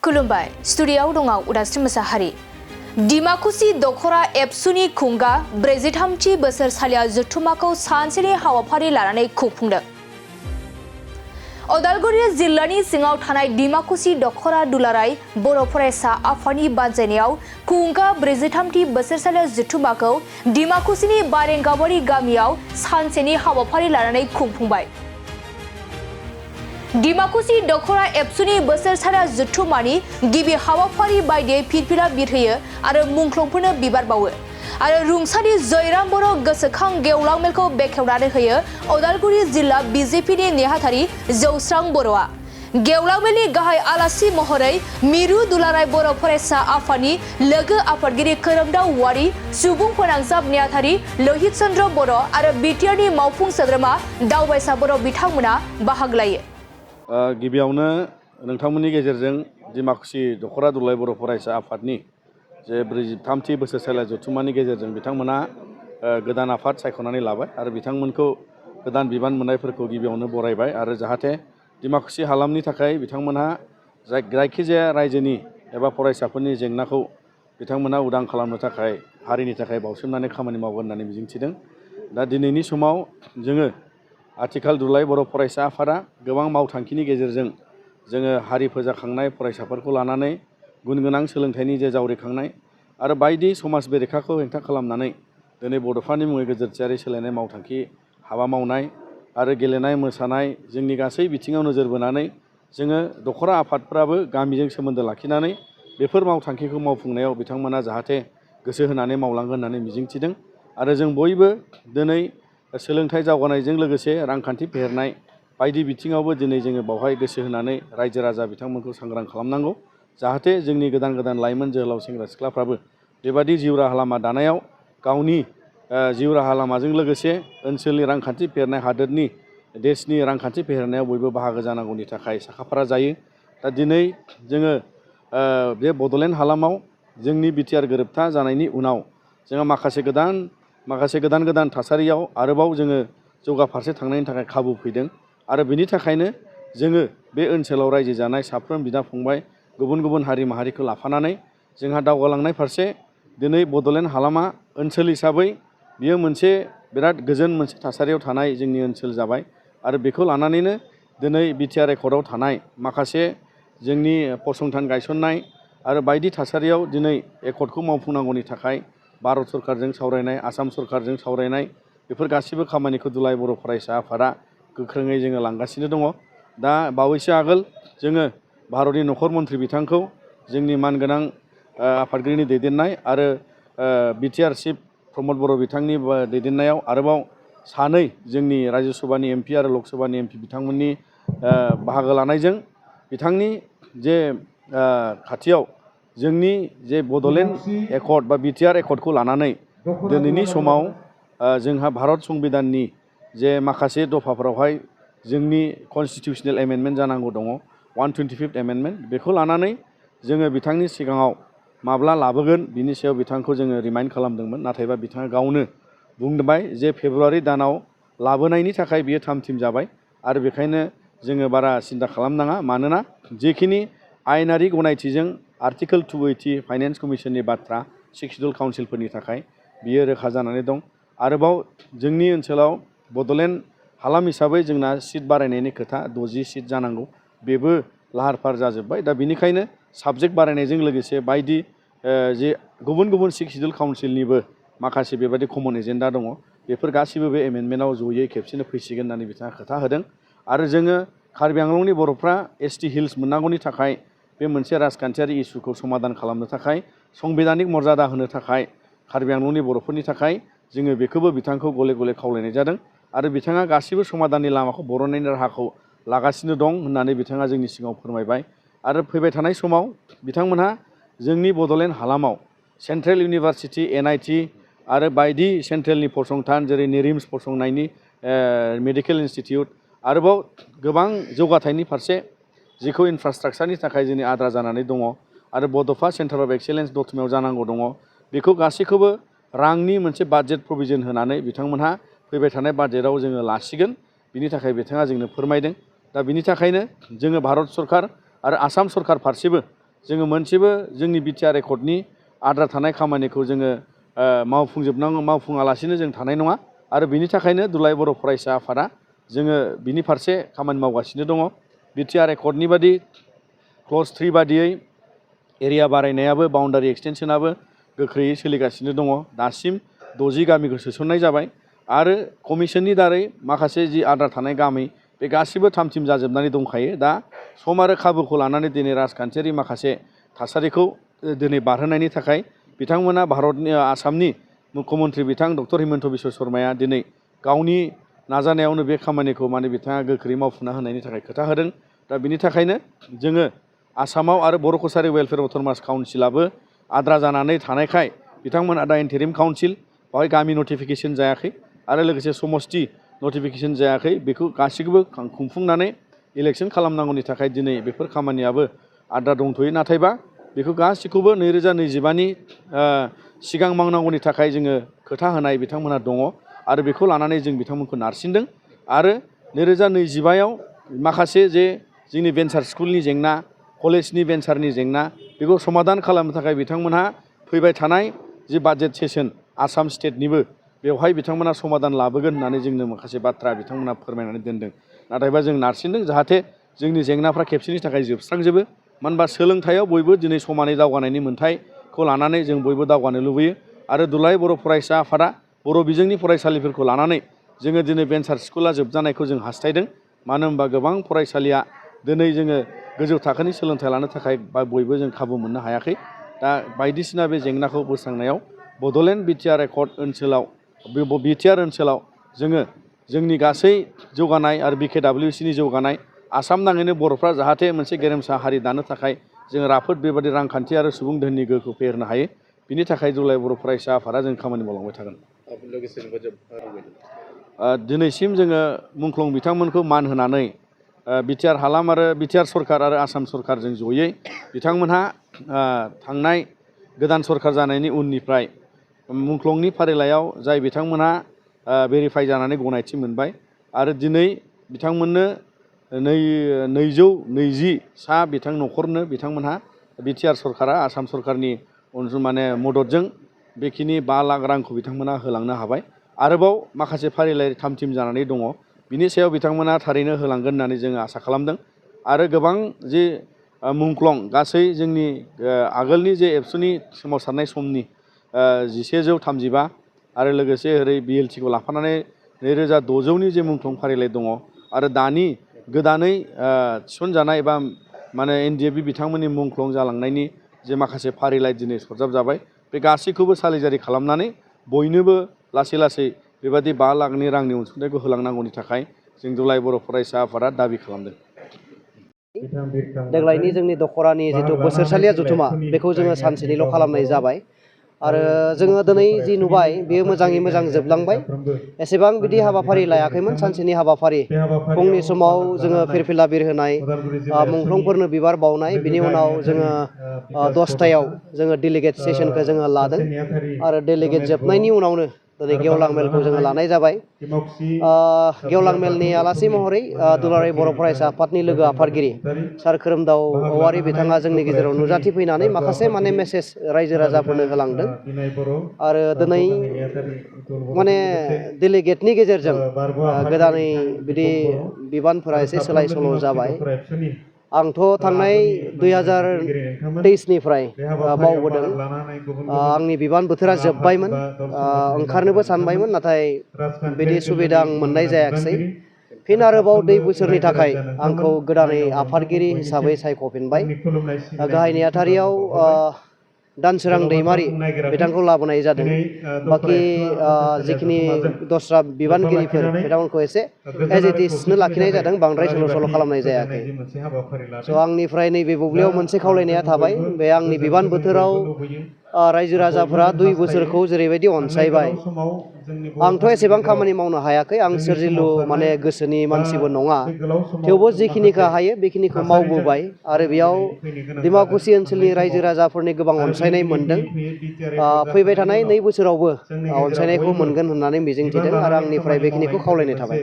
खुलुमबाय स्टुडिय'आव दङ उदास्रि मोसाहारि। डिमाकुसि दखरा एबसुनि खुंगा 43थि बोसोरसालिया जथुम्माखौ सानसेनि हाबाफारि लानानै खुंफुंदों। उदालगुरि जिल्लानि सिङाव थानाय डिमाकुसि दखरा दुलाराय बर' फरायसा आफादनि बानजायनायाव खुंगा 43थि बोसोरसालिया जथुम्माखौ डिमाकुसिनि बारेंगाबारि गामियाव सानसेनि हाबाफारि लानानै खुंफुंबाय। डिमाकुसि दखरा एबसुनि बोसोरसालिया जथुम्मानि गिबि हाबाफारि बायदियै फिरफिला बिरहोयो आरो मुंख्लंफोरनो बिबार बावो आरो रुंसारि जयराम बर' गोसोखां गेवलां मेलखौ बेखेवनानै होयो उदालगुरि जिल्ला बिजेपिनि नेहाथारि जौस्रां बर'आ। गेवलां मेलनि गाहाय आलासि महरै मिरु दुलाराय बर' फरायसा आफादनि लोगो आफादगिरि खोरोमदाव औवारि, सुबुं फोनांजाब नेहाथारि लहित चन्द्र बर' आरो बिटिआरनि मावफुं सोद्रोमा दावबायसा बर' बिथांमोना बाहागो लायो। गिबियावनो नोंथांमोननि गेजेरजों डिमाकुसि दखरा दुलाराय बर' फरायसा आफादनि जे 43थि बोसोरसालिया जथुम्मानि गेजेरजों बिथांमोना गोदान आफाद सायख'नानै लाबाय आरो बिथांमोनखौ गोदान बिबान मोननायफोरखौ गिबियावनो बरायबाय आरो जाहाथे डिमाकुसि हालामनि थाखाय बिथांमोनहा जायखिजाया रायजोनि एबा फरायसाफोरनि जेंनाखौ बिथांमोना उदां खालामनो थाखाय हारिनि थाखाय बावसोमनानै खामानि मावगोन होननानै मिजिंथिदों। दा दिनैनि समाव जोङो आथिखाल दुलाराय बर' फरायसा आफादा गोबां मावथांखिनि गेजेरजों जोङो हारि फोजाखांनाय फरायसाफोरखौ लानानै गुन गोनां सोलोंथाइनि जे जावरिखांनाय आरो बायदि समाज बेरेखाखौ हेंथा खालामनानै दिनै बड'फानि मुङै गोजोरथियारि सोलायनाय मावथांखि हाबा मावनाय आरो गेलेनाय मोसानाय जोंनि गासै बिथिङाव नोजोर बोनानै जोङो दखरा आफादफ्राबो गामिजों सोमोन्दो लाखिनानै बेफोर मावथांखिखौ मावफुंनायाव बिथांमोना जाहाथे गोसो होनानै मावलांगोन होननानै मिजिंथिदों आरो जों बयबो दिनै सोलोंथाइ जौगानायजों लोगोसे रांखान्थि फेहेरनाय बायदि बिथिङावबो दिनै जोङो बावहाय गोसो होनानै रायजो राजा बिथांमोनखौ सांग्रां खालामनांगौ जाहाथे जोंनि गोदान गोदान लाइमोन जोहोलाव सेंग्रा सिख्लाफ्राबो बेबादि जिउ राहा लामा दानायाव गावनि जिउ राहा लामाजों लोगोसे ओनसोलनि रांखान्थि फेहेरनाय हादोरनि देशनि रांखान्थि फेहेरनायाव बयबो बाहागो जानांगौनि थाखाय साखाफारा जायो। दा दिनै जोङो बे बड'लेण्ड हालामाव जोंनि बिटिआर गोरोबथा जानायनि उनाव जोंहा माखासे गोदान थासारियाव आरोबाव जोङो जौगाफारसे थांनायनि थाखाय खाबु फैदों आरो बिनि थाखायनो जोङो बे ओनसोलाव रायजो जानाय साफ्रोम बिदा फंबाय गुबुन गुबुन हारि माहारिखौ लाफानानै जोंहा दावगालांनाय फारसे दिनै बड'लेण्ड हालामा ओनसोल हिसाबै बियो मोनसे बिराद गोजोन मोनसे थासारियाव थानाय जोंनि ओनसोल जाबाय आरो बेखौ लानानैनो दिनै बिटिआर एकर्डआव थानाय माखासे जोंनि फसंथान गायसननाय आरो बायदि थासारियाव दिनै एकर्डखौ मावफुंनांगौनि थाखाय भारत सरकारजों सावरायनाय आसाम सरकारजों सावरायनाय बेफोर गासिबो खामानिखौ दुलाराय बर' फरायसा आफादा गोख्रोङै जोङो लांगासिनो दङ। दा बावैसो आगोल जोङो भारतनि नखर मन्थ्रि बिथांखौ जोंनि मानगोनां आफादगिरिनि दैदेननाय आरो बिटिआर चिफ प्रमद बर' बिथांनि दैदेननायाव आरोबाव सानै जोंनि राज्य सभानि एमपि आरो लक सभानि एमपि बिथांमोननि बाहागो लानायजों बिथांनि जे खाथियाव जोंनि जे बड'लेण्ड एकर्ड बा बिटिआर एकर्डखौ लानानै दिनैनि समाव जोंहा भारत संबिधाननि जे माखासे दफाफोरावहाय जोंनि कनस्टिटिउसनेल एमेन्डमेन्ट जानांगौ दङ 125th एमेन्डमेन्ट बेखौ लानानै जोङो बिथांनि सिगाङाव माब्ला लाबोगोन बिनि सायाव बिथांखौ जोङो रिमाइन्ड खालामदोंमोन नाथायबा बिथाङा गावनो बुंबाय जे फेब्रुवारि दानाव लाबोनायनि थाखाय बियो थाम थिम जाबाय आरो बेखायनो जोङो बारा सिन्था खालामनाङा मानोना जेखिनि आयेनारि गनायथिजों आर्टिकोल 280 फाइनेन्स कमिसननि बाथ्रा 6 शिड्युल काउन्सिलफोरनि थाखाय बियो रोखा जानानै दं। आरोबाव जोंनि ओनसोलाव बड'लेण्ड हालाम हिसाबै जोंना सिट बारायनायनि खोथा 60 सिट जानांगौ बेबो लाहार फाहार जाजोब्बाय। दा बिनिखायनो साबजेक्ट बारायनायजों लोगोसे बायदि जे गुबुन गुबुन 6 शिड्युल काउन्सिलनिबो माखासे बेबायदि कमन एजेन्डा दङ बेफोर गासिबो बे एमेन्डमेन्टआव जयै खेबसेनो फैसिगोन होननानै बिथाङा खोथा होदों आरो जोङो कार्बि आंलंनि बर'फ्रा एसटि हिल्स मोननांगौनि थाखाय बे मोनसे राजखान्थियारि इस्युखौ समाधान खालामनो थाखाय संबिधानिक मर्यादा होनो थाखाय कार्बि आंलंनि बर'फोरनि थाखाय जोङो बेखौबो बिथांखौ गले गले खावलायनाय जादों आरो बिथाङा गासिबो समाधाननि लामाखौ बरननायनि राहाखौ लागासिनो दं होननानै बिथाङा जोंनि सिगाङाव फोरमायबाय आरो फैबाय थानाय समाव बिथांमोनहा जोंनि बड'लेण्ड हालामाव सेन्ट्रेल इउनिभारसिटि NIT आरो बायदि सेन्ट्रेलनि फसंथान जेरै निरिम्स फसंनायनि मेडिकेल इन्सटिटिउट आरोबाव गोबां जौगाथायनि फारसे जिखौ इनफ्रास्ट्राक्चारनि थाखाय जोंनि आद्रा जानानै दङ आरो बड'फा सेन्टार अफ एक्सेलेन्स दतमायाव जानांगौ दङ बेखौ गासैखौबो रांनि मोनसे बाजेट प्रभिजन होनानै बिथांमोनहा फैबाय थानाय बाजेटआव जोङो लासिगोन बिनि थाखाय बिथाङा जोंनो फोरमायदों। दा बिनि थाखायनो जोङो भारत सरकार आरो आसाम सरकार फारसेबो जोङो मोनसेबो जोंनि बिटिआर रेकर्डनि आद्रा थानाय खामानिखौ जोङो मावफुङालासिनो जों थानाय नङा आरो बिनि थाखायनो दुलाराय बर' फरायसा आफादा जोङो बिनि फारसे खामानि मावगासिनो दङ। बिटिआर रेकर्डनि बादि क्लज 3 बादियै एरिया बारायनायाबो बाउन्डारि एक्सटेनसनाबो गोख्रैयै सोलिगासिनो दङ। दासिम 60 गामिखौ सोसननाय जाबाय आरो कमिसननि दारै माखासे जि आद्रा थानाय गामि बे गासिबो थामथिम जाजोबनानै दंखायो। दा सम आरो खाबुखौ लानानै दिनै राजखान्थियारि माखासे थासारिखौ दिनै बारहोनायनि थाखाय बिथांमोना आसामनि मुख्यमन्त्रि बिथां डक्टर हिमन्त बिश्व शर्माया दिनै गावनि नाजानायावनो बे खामानिखौ बिथाङा गोख्रै मावफुंना होनायनि थाखाय खोथा होदों। दा बिनि थाखायनो जोङो आसामाव आरो बर' कसारि वेलफेयार अट'नमास काउन्सिलाबो आद्रा जानानै थानायखाय बिथांमोना दा इन्टारिम काउन्सिल बेवहाय गामि नटिफिकेसन जायाखै आरो लोगोसे समस्ति नटिफिकेसन जायाखै। बेखौ गासैखौबो खुंफुंनानै इलेक्सन खालामनांगौनि थाखाय दिनै बेफोर खामानियाबो आद्रा दंथ'यो। नाथायबा बेखौ गासैखौबो 2025नि सिगां मावनांगौनि थाखाय जोङो खोथा होनाय बिथांमोना दङ आरो बेखौ लानानै जों बिथांमोनखौ नारसिनदों आरो 2025आव माखासे जे जोंनि भेन्सार स्कुलनि जेंना, कलेजनि भेन्सारनि जेंना बेखौ समाधान खालामनो थाखाय बिथांमोनहा फैबाय थानाय जि बाजेट सेसन आसाम स्टेटनिबो बेवहाय बिथांमोना समाधान लाबोगोन होननानै जोंनो माखासे बाथ्रा बिथांमोना फोरमायनानै दोनदों। नाथायबा जों नारसिनदों जाहाथे जोंनि जेंनाफ्रा खेबसेनि थाखाय जोबस्रांजोबो। मानो होनबा सोलोंथाइयाव बयबो दिनै समानै दावगानायनि मोन्थायखौ लानानै जों बयबो दावगानो लुबैयो आरो दुलाराय बर' फरायसा आफादा बर' बिजोंनि फरायसालिफोरखौ लानानै जोङो दिनै भेन्सार स्कुला जोबजानायखौ जों हास्थायदों। मानो होनबा गोबां फरायसालिया दिनै जोङो गोजौ थाखोनि सोलोंथाइ लानो थाखाय बयबो जों खाबु मोननो हायाखै। दा बायदिसिना बे जेंनाखौ बोस्रांनायाव बड'लेण्ड बिटिआर रेकर्ड ओनसोलाव बिटिआर ओनसोलाव जोङो जोंनि गासै जौगानाय आरो BKWCनि जौगानाय आसाम नाङैनो बर'फ्रा जाहाथे मोनसे गेरेमसा हारि दानो थाखाय जोङो राफोद बेबादि रांखान्थि आरो सुबुं धोननि गोहोखौ फेहेरनो हायो। बिनि थाखाय दुलाराय बर' फरायसा आफादा जों खामानि मावलांबाय थागोन। दिनैसिम जोङो मुंख्लं बिथांमोनखौ मान होनानै बिटिआर हालाम आरो बिटिआर सरकार आरो आसाम सरकारजों जयै बिथांमोनहा थांनाय गोदान सरकार जानायनि उननिफ्राय मुंख्लंनि फारिलाइयाव जाय बिथांमोनहा भेरिफाइ जानानै गनायथि मोनबाय आरो दिनै बिथांमोननो 220 न'खरनो बिथांमोनहा बिटिआर सरकारा आसाम सरकारनि मददजों बेखिनि 5 लाख रांखौ बिथांमोना होलांनो हाबाय। आरोबाव माखासे फारिलाइ थामथिम जानानै दङ। बिनि सायाव बिथांमोना थारैनो होलांगोन होननानै जोङो आसा खालामदों आरो गोबां जे मुंख्लं गासै जोंनि आगोलनि जे एबसुनि सोमावसारनाय समनि 1135 आरो लोगोसे ओरै BLTखौ लाफानानै 2600नि जे मुंख्लं फारिलाइ दङ आरो दानि गोदानै थिसनजानाय एबा NDFB बिथांमोननि मुंख्लं जालांनायनि जे माखासे फारिलाइ दिनै सरजाबजाबाय बे गासैखौबो सालिजारि खालामनानै बयनोबो लासै लासै बेबादि 5 लाखनि रांनि अनसुंथाइखौ होलांनांगौनि थाखाय जों दुलाराय बर' फरायसा आफादा दाबि खालामदों। देग्लायनि जोंनि दख'रानि जिथु बोसोरसालिया जथुमा बेखौ जोङो सानसेनिल' खालामनाय जाबाय आरो जोङो दिनै जि नुबाय बेयो मोजाङै मोजां जोबलांबाय। एसेबां बिदि हाबाफारि लायाखैमोन। सानसेनि हाबाफारि फुंनि समाव जोङो फिरफिला बिरहोनाय, मुंख्लंफोरनो बिबार बावनाय, बिनि उनाव जोङो 10टायाव जोङो डेलिगेट सेसनखौ जोङो लादों आरो डेलिगेट जोबनायनि उनावनो दिनै गेवलां मेलखौ जोङो लानाय जाबाय। गेवलां मेलनि आलासि महरै दुलाराय बर' फरायसा आफादनि लोगो आफादगिरि सार खोरोमदाव औवारि बिथाङा जोंनि गेजेराव नुजाथिफैनानै माखासे मेसेज रायजो राजाफोरनो होलांदों आरो दिनै डेलिगेटनि गेजेरजों गोदानै बिदि बिबानफोरा एसे सोलाय सोल' जाबाय। आंथ' थांनाय 2023निफ्राय मावबोदों। आंनि बिबान बोथोरा जोबबायमोन, ओंखारनोबो सानबायमोन, नाथाय बिदि सुबिदा आं मोननाय जायाखिसै। फिन आरोबाव 2 बोसोरनि थाखाय आंखौ गोदानै आफादगिरि हिसाबै सायख'फिनबाय। गाहाय नेहाथारियाव दानसोरां दैमारि बिथांखौ लाबोनाय जादों। बाखि जिखिनि दस्रा बिबानगिरिफोर बिथांमोनखौ एसे एज इट इजनो लाखिनाय जादों, बांद्राय सोलाय सोल' खालामनाय जायाखै। आंनिफ्राय नैबे बुब्लियाव मोनसे खावलायनाया थाबाय, बे आंनि बिबान बोथोराव रायजो राजाफोरा 2 बोसोरखौ जेरैबायदि अनसायबाय, आंथ' एसेबां खामानि मावनो हायाखै। आं सोरजिलु गोसोनि मानसिबो नङा। थेवबो जिखिनिखौ हायो बेखिनिखौ मावबोबाय आरो बेयाव डिमाकुसि ओनसोलनि रायजो राजाफोरनि गोबां अनसायनाय मोनदों। फैबाय थानाय 2 बोसोरावबो अनसायनायखौ मोनगोन होननानै मिजिंथिदों आरो आंनिफ्राय बेखिनिखौ खावलायनाय थाबाय।